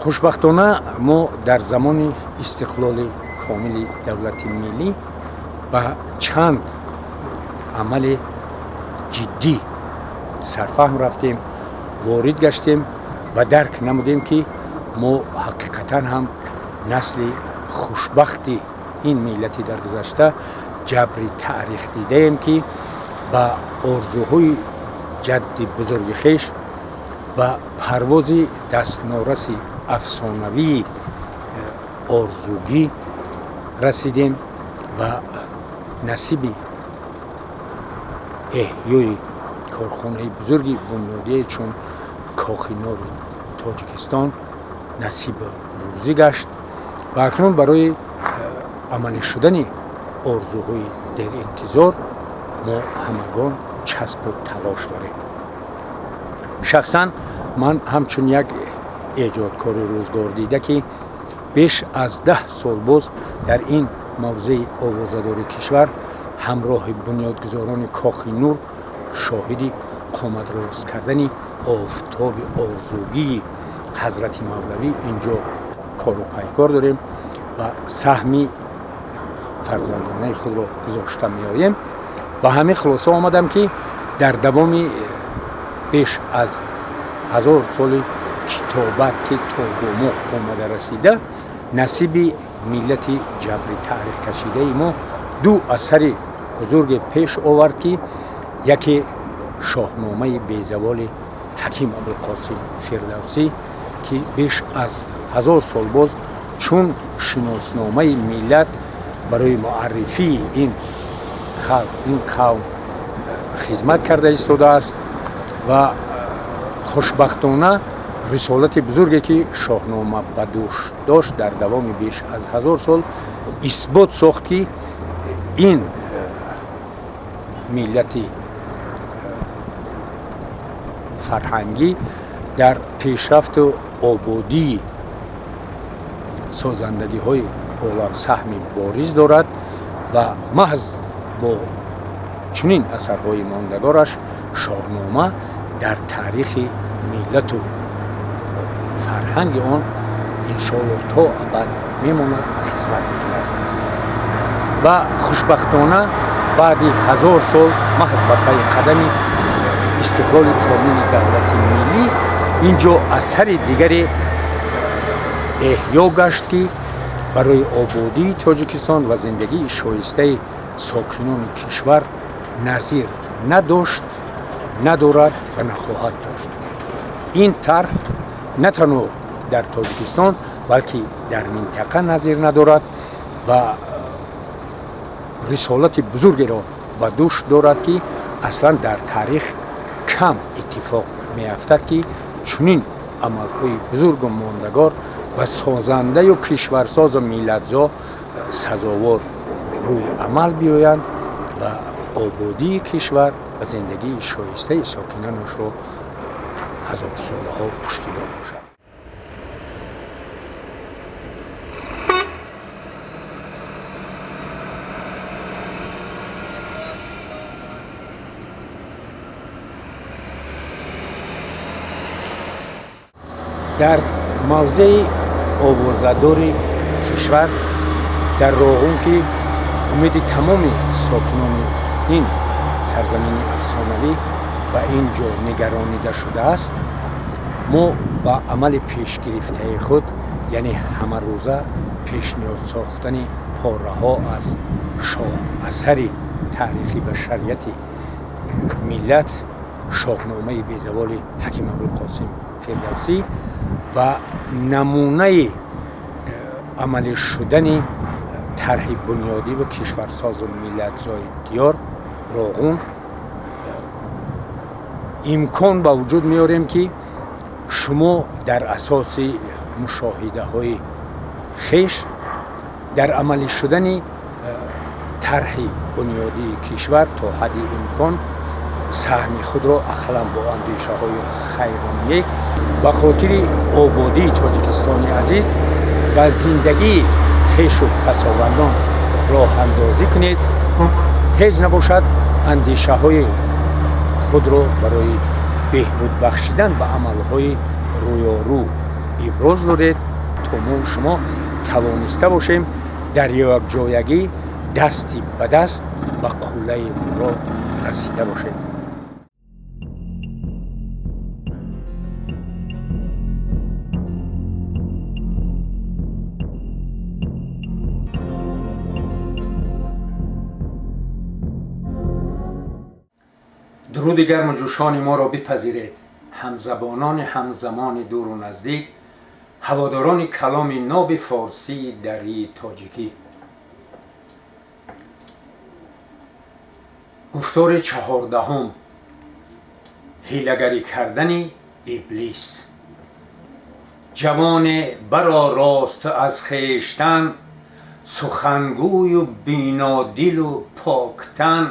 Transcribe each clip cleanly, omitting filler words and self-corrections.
Хушбахтона, мо дар замони истиқлоли комили давлати миллӣ ба чанд амали ҷиддӣ сарфаҳм рафтем, ворид гаштем ва дарк намудем, ки мо ҳақиқатан ҳам насли хушбахти ин миллати дар гузашта ҷабри таърих дидаем, ки ба орзуҳои ҷадди бузурги хеш, ба парвози дастнораси афсонавии орзугӣ расидем ва насиби эҳёи корхонаи бузурги бунёдие чун Кохи Нори Тоҷикистон насиби рӯзӣ гашт. Ва акнун барои амалӣ шудани орзуҳои деринтизор мо ҳамагон часпу талош дорем. Шахсан ман ҳамчун як эҷодкори рӯзгордида, ки беш аз 10 сол боз дар ин мавзеи овозадори кишвар ҳамроҳи бунёдгузорони Кохи Нур шоҳиди қоматрост кардани офтоби орзугии ҳазрати Мавлавӣ инҷо кору пайкор дорем ва саҳми фарзандонаи худро гузошта меоем, ба ҳамин хулоса омадам, ки дар давоми беш аз 1000 соли китобат, ки то бо мо омада расида, насиби миллати ҷабри таърихкашидаи мо ду асари бузурге пеш овард, ки яке Шоҳномаи безаволи Ҳаким Абулқосим Фирдавсӣ, ки беш аз 1000 сол боз чун шиносномаи миллат барои муаррифии ин халқ, ин қавм хизмат карда истодааст ва хушбахтона рисолати бузурге, ки Шоҳнома ба дӯш дошт, дар давоми беш аз 1000 сол исбот сохт, ки ин миллати фарҳангӣ дар пешрафту ободии созандагиҳои олам саҳми бориз дорад ва маҳз бо чунин асарҳои мондагораш Шоҳнома дар таърихи миллату фарҳанги он иншоалло то абад мемонад ва хизмат мекунад. Ва хушбахтона, баъди 1000 сол, маҳз ба пайи қадами истиқлоли комили давлати миллӣ, ин ҷо асари дигаре эҳё гашт, ки барои ободии Тоҷикистон ва зиндагии шоистаи сокинони кишвар назир надошт, надорад ва нахоҳад дошт. Ин тарҳ на танҳо дар Тоҷикистон, балки дар минтақа назир надорад ва рисолати бузургеро ба дӯш дорад, ки аслан дар таърих кам иттифоқ меафтад, ки чунин амалҳои бузургу мондагор ва созандаю кишварсозу миллатзо сазовор рӯи амал биёянд ва ободии кишвар ва зиндагии шоистаи сокинонашро ҳазорсолаҳо пуштибон бошад. Дар мавзеи овозадори кишвар, дар Роғун, ки умеди тамоми сокинони ин сарзамини афсонавӣ ба ин ҷо нигаронида шудааст, мо ба амали пешгирифтаи худ, яъне ҳамарӯза пешниҳод сохтани пораҳо аз шоҳ асари таърихи башарияти миллат, Шоҳномаи безаволи Ҳаким Абулқосим Фирдавсӣ, ва намунаи амалӣ шудани тарҳи бунёдӣ ва кишварсозу миллатзои диёр Роғун, имкон ба вуҷуд меорем, ки шумо дар асоси мушоҳидаҳои хеш дар амалӣ шудани тарҳи бунёдии кишвар то ҳадди имкон саҳми худро ақаллан бо андешаҳои хайру нек ба хотири ободии Тоҷикистони азиз ва зиндагии хешу пасовандон роҳандозӣ кунед. Ҳеҷ набошад, андешаҳои худро барои беҳбуд бахшидан ба амалҳои рӯёрӯ иброз доред, то мо шумо тавониста бошем дар якҷоягӣ дасти ба даст ба қуллаи мурод расида бошем. Дуруди гарму ҷӯшони моро бипазиред, ҳамзабонони ҳамзамони дуру наздик, ҳаводорони каломи ноби форсии дарии тоҷикӣ. Гуфтори чаҳордаҳум: ҳилагарӣ кардани иблис. Ҷавоне баро рост аз хештан, сухангӯю бинодилу поктан,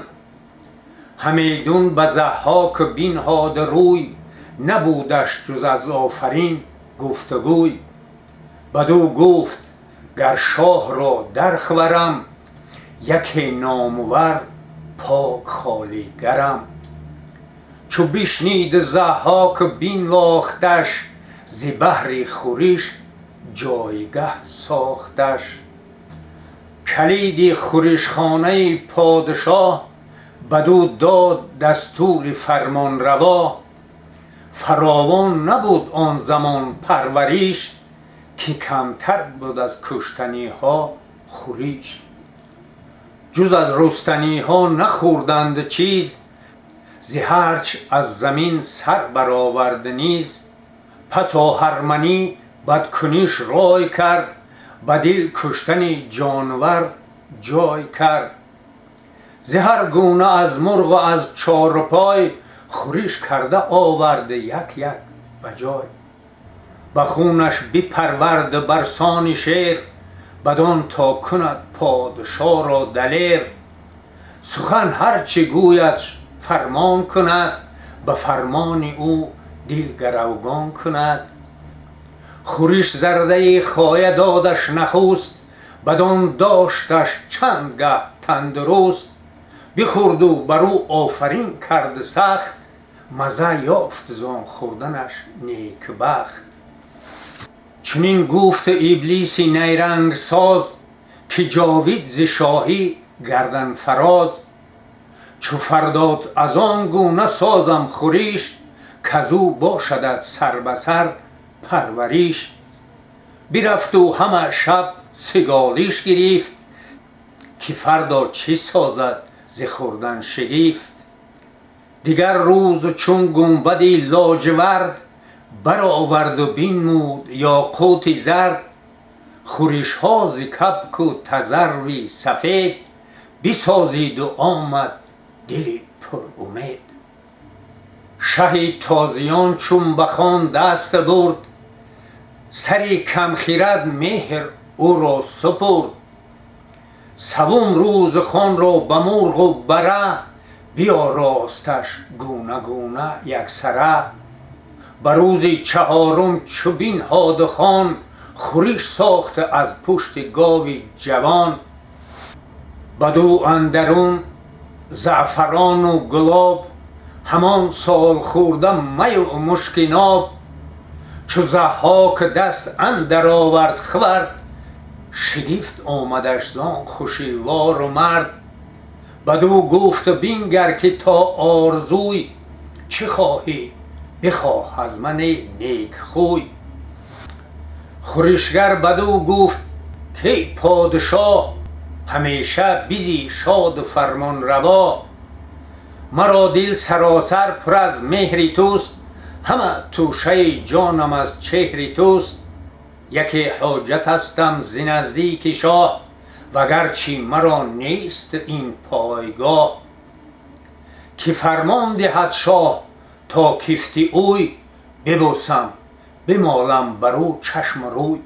ҳамедун ба Заҳҳок бинҳод рӯй, набудаш ҷуз аз офарин гуфтугӯй. Бадӯ гуфт: гар шоҳро дархварам, яке номувар пок холигарам. Чу бишнид Заҳҳок бинвохташ, зи баҳри хӯриш ҷойгаҳ сохташ. Калиди хӯришхонаи подшоҳ бадӯ дод дастури фармонраво. Фаровон набуд он замон парвариш, ки камтар буд аз куштаниҳо хӯриш. Ҷуз аз рустаниҳо нахӯрданд чиз, зи ҳарч аз замин сар баровард низ. Пас оҳарманӣ бадкуниш рой кард, ба дил куштани ҷонвар ҷой кард. Зи ҳар гуна аз мурғу аз чорпой, хӯриш карда овард як як ба ҷой. Ба хунаш бипарвард бар сони шер, бадон то кунад подшоҳро далер. Сухан ҳарчи гӯяд фармон кунад, ба фармони ӯ дил гаравгон кунад. Хӯриш зардаи хоя додаш нахуст, бадон дошташ чанд гаҳ тандуруст. Бихӯрду бар ӯ офарин кард сахт, маза ёфт зон хӯрданаш некбахт. Чунин гуфт иблиси найрангсоз, ки ҷовид зи шоҳӣ гарданфароз. Чу фардод аз он гуна созам хӯриш, казу бошадат сар ба сар парвариш. Бирафту ҳама шаб сиголиш гирифт, ки фардо чӣ созад зи хӯрдан шигифт. Дигар рӯз чун гунбади лоҷвард, бароварду бинмуд ёқути зард. Хӯришҳо зи кабку тазарви сафед, бисозиду омад дили пурумед. Шаҳи тозиён чун ба хон даст бурд, сари камхирад меҳр ӯро супурд. Савум рӯз хонро ба мурғу бара, биёросташ гуна-гуна яксара. Ба рӯзи чаҳорум чу бинҳод хон, хӯриш сохт аз пушти гови ҷавон. Бадӯ андарун заъфарону гулоб, ҳамон сол хӯрда маю мушки ноб. Чу Заҳҳок даст андар овард хӯрд, шигифт омадаш зон хушивору мард. Бадӯ гуфт: бингар ки то орзуй, чӣ хоҳӣ бихоҳ аз мани некхӯй. Хӯришгар бадӯ гуфт: ки подшоҳ, ҳамеша бизи шоду фармонраво. Маро дил саросар пур аз меҳри туст, ҳама тӯшаи ҷонам аз чеҳри туст. Яке ҳоҷат ҳастам зи наздики шоҳ, вагарчи маро нест ин пойгоҳ. Ки фармон диҳад шоҳ то кифти ӯй, бибӯсам бимолам бар ӯ чашму рӯй.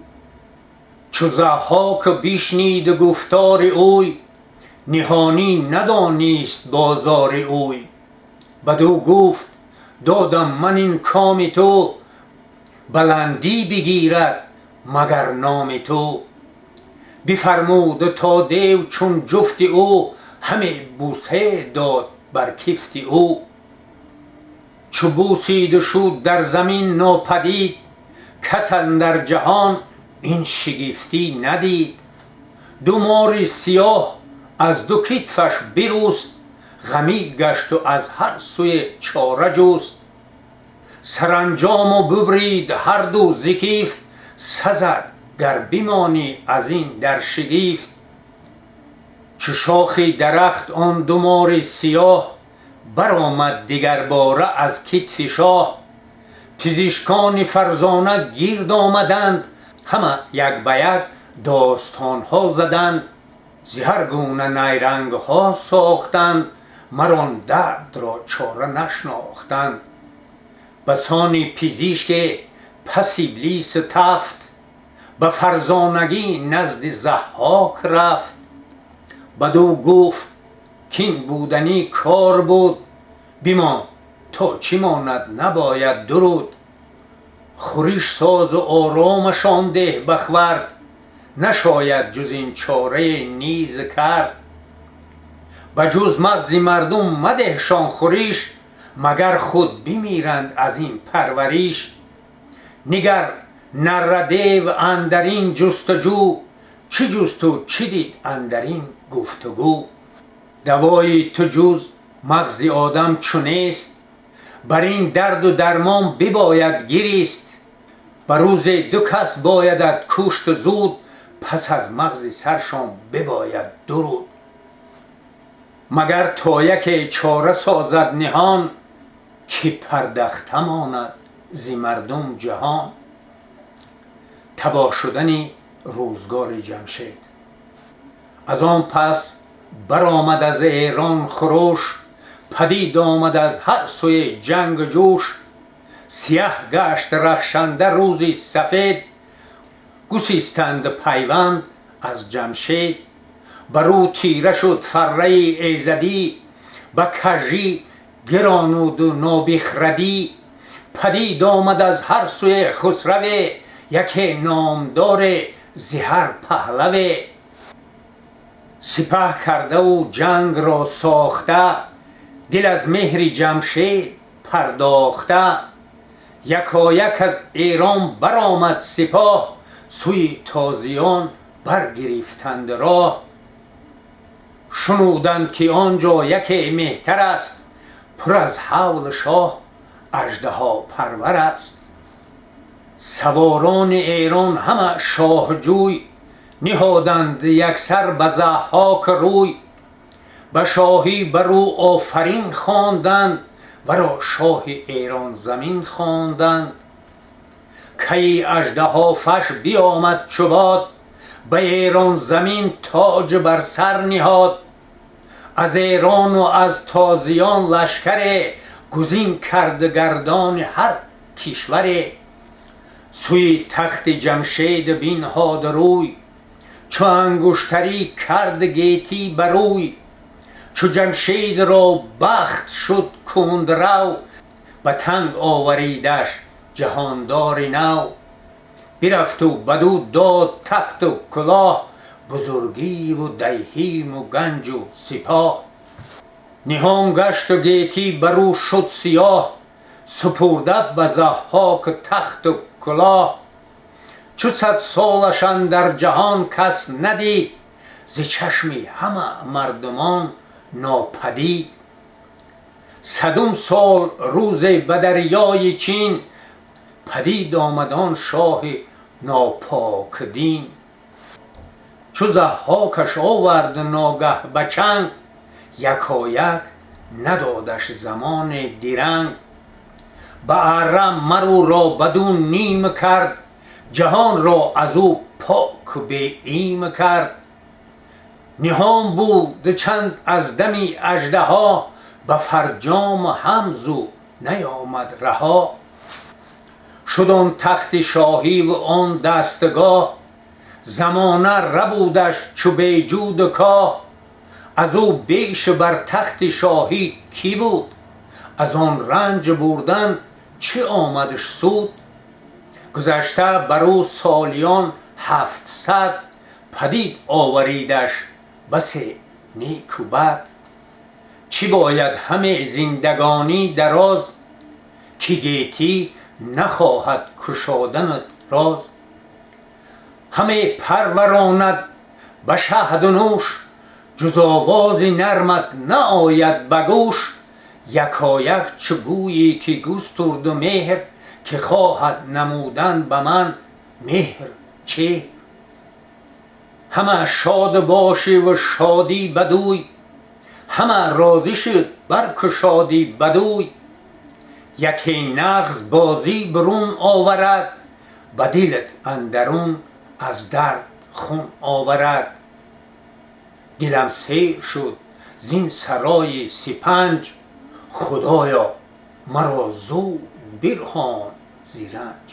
Чу Заҳҳок бишнид гуфтори ӯй, ниҳонӣ надонист бозори ӯй. Бадӯ гуфт: додам ман ин коми ту, баландӣ бигирад магар номи ту. Бифармуд то дев чун ҷуфти ӯ, ҳаме бӯсе дод бар кифти ӯ. Чу бӯсиду шуд дар замин нопадид, Кас андар ҷаҳон ин шигифтӣ надид. Ду мори сиёҳ аз ду китфаш бируст, ғамӣ гашту аз ҳар сӯе чора ҷуст. Саранҷому бубрид ҳарду зи кифт, сазад гар бимонӣ аз ин дар шигифт. Чу шохи дарахт он ду мори сиёҳ, баромад дигарбора аз китфи шоҳ. Пизишкони фарзона гирд омаданд, ҳама як ба як достонҳо заданд. Зи ҳар гуна найрангҳо сохтанд, мар он дардро чора нашнохтанд. Басони пизишке пас Иблиси тафт, ба фарзонагӣ назди Заҳҳок рафт. Бадӯ гуфт кин буданӣ кор буд, бимон то чӣ монад набояд дуруд. Хӯриш созу оромашон деҳ бахвард, нашояд ҷуз ин чорае низ кард. Ба ҷуз мағзи мардум мадеҳшон хӯриш, магар худ бимиранд аз ин парвариш. Нигар наррадев андар ин ҷустуҷӯ, чӣ ҷусту чӣ дид андар ин гуфтугӯ. Давои ту ҷуз мағзи одам чу нест, бар ин дарду дармон бибояд гирист. Ба рӯзе ду кас боядат кушту зуд, пас аз мағзи саршон бибояд дуруд. Магар то яке чора созад ниҳон, ки пардахта монад зи мардум ҷаҳон. Табоҳ шудани рӯзгори Ҷамшед. Аз он пас баромад аз Эрон хуруш, падид омад аз ҳар сӯе ҷангу ҷӯш. Сияҳ гашт рахшанда рӯзи сафед, гусистанд пайванд аз Ҷамшед. Бар ӯ тира шуд фарраи эзадӣ, ба кажӣ гиронуду нобихрадӣ. Падид омад аз ҳар сӯе хусраве, яке номдоре зи ҳар паҳлаве. Сипаҳ кардаву ҷангро сохта, дил аз меҳри Ҷамшед пардохта. Якояк аз Эрон баромад сипоҳ, сӯи тозиён баргирифтанд роҳ. Шунуданд ки он ҷо яке меҳтар аст, пур аз ҳавл шоҳ аждаҳопарвар аст. Саворони Эрон ҳама шоҳҷӯй, ниҳоданд яксар ба Заҳҳок рӯй. Ба шоҳӣ бар ӯ офарин хонданд, варо шоҳи Эронзамин хонданд. Кайи аждаҳофаш биомад чу бод, ба Эронзамин тоҷ бар сар ниҳод. Аз Эрону аз тозиён лашкаре, гузин кард гардони ҳар кишваре. Сӯи тахти Ҷамшед бинҳод рӯй, чу ангуштарӣ кард гетӣ бар рӯй. Чу Ҷамшедро бахт шуд кундрав, ба танг оваридаш ҷаҳондори нав. Бирафту бадӯ дод тахту кулоҳ, бузургиву дайҳиму ганҷу сипоҳ. Ниҳон гашту гетӣ бар ӯ шуд сиёҳ, супурда ба Заҳҳок тахту кулоҳ. Чу сад солаш андар ҷаҳон кас надид, зи чашми ҳама мардумон нопадид. Садум сол рӯзе ба дарёи Чин, падид омад он шоҳи нопокдин. Чу Заҳҳокаш овард ногаҳ ба чанг, якояк надодаш замоне диранг. Ба арра мар ӯро баду ним кард, ҷаҳонро аз ӯ пок беим кард. Ниҳон буд чанд аз дами аждаҳо, ба фарҷому ҳам зу наёмад раҳо. Шуд он тахти шоҳиву он дастгоҳ, замона рабудаш чу беҷуду коҳ. Аз ӯ беш бар тахти шоҳӣ кӣ буд? Аз он ранҷ бурдан чӣ омадаш суд? Гузашта бар ӯ солиён 700, падид оваридаш басе неку бад. Чӣ бояд ҳаме зиндагонӣ дароз, ки гетӣ Нахоҳад кушоданат роз. Ҳаме парваронад ба шаҳду нӯш, ҷуз овози нармат наояд ба гӯш. Якояк чу гӯйӣ ки густурду меҳр, ки хоҳад намудан ба ман меҳр чеҳр. Ҳама шод бошиву шодӣ бадӯй, ҳама розӣ шуд баркушодӣ бадӯй. Яке нағз бозӣ бурун оварад, ба дилат андарун аз дард хун оварад. Дилам сер шуд зин сарои сипанҷ, худоё, маро зуд бирҳон зи ранҷ.